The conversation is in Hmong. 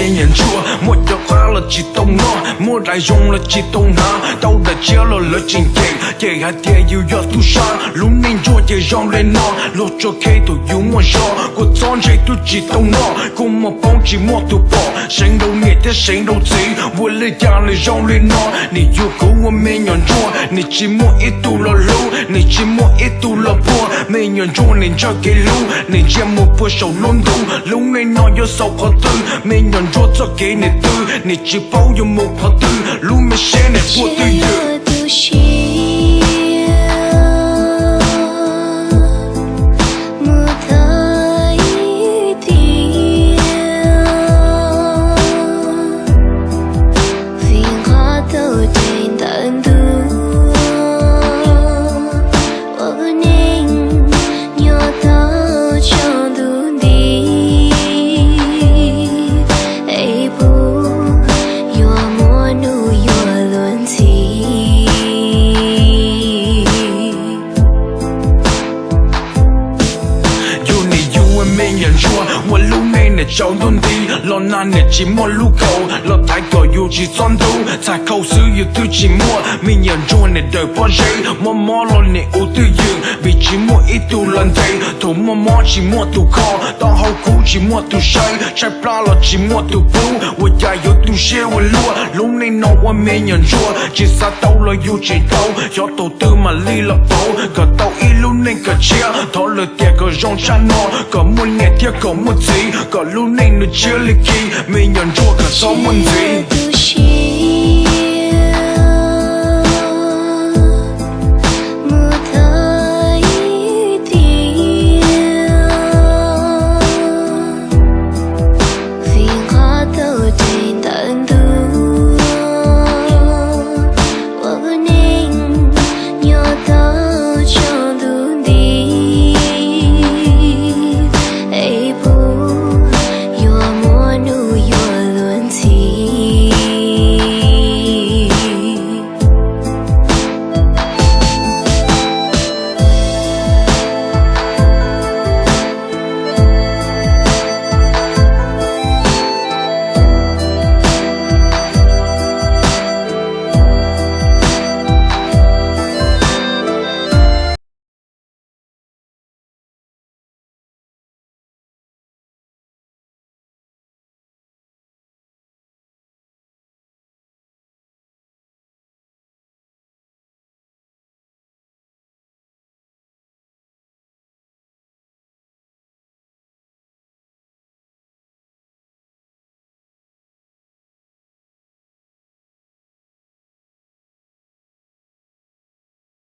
Me nyuam ntsuag, muaj cov qab los tsis tau noj, muaj daim zoo los tsis tau hnav, tau daim tshiab los lawv tsis ncees, ces hais tias yus yog tub sab. Lub neej ntsuag ces zoo li no, luag tso khej thaum yus muaj zog, kua txob ntse twb tsis tau noj, kua muag poob tsis muaj tus pom, seev rau niam thiab seev rau txiv, ua li cas nws zoo li no. Nim yug kuv ua me nyuam ntsuag, nim tsis muaj ib tug los hlub, nim tsis muaj ib tug los puag, me nyuam ntsuag nim ntsawj kev hlub, nim ntsia mus puag saum lub ntuj, lub neej no yuav xaus qhov twg, me nyuam ntsuag txoj kev nim twg, nim tsis paub yuav mus qhov twg, lub me siab nim puag twj ywm. Mus tau ib tiam, vim nqa tau tes ntawm ntuj, ua lub neej nyob tau tsaus ntuj nti, es puas yuav muaj hnub yuav luag ntxhi. Yus nim yug ua me nyuam ntsuag, ua lub neej nim tsaus ntuj nti, los nag nim tsis muaj lub kaus, los thaiv kom yus tsis txhob ntub, txhais khau xwb yus twb tsis muaj. Me nyuam ntsuag nim dawm pob zeb, mob mob los nim ua twj ywm, vim tsis muaj ib tug los ntes, thaum muaj mob tsis muaj tus kho, taub hau kub tsis muaj tus saib, tshaib plab los tsis muaj tus pub, ua cas yuav tu siab ua luaj. Lub neej no ua me nyuam ntsuag, tsis xav tau los yus tseem tau, xyov thaum twg mam li los pauv, kom tau ib lub neej kom tshiab. Thov lawm tias kom zoo tshaj no, kom muaj niam thiab kom muaj txiv, kom lub neej nws tshiab li khi, me nyuam ntsuag kom txhob muaj ntxiv.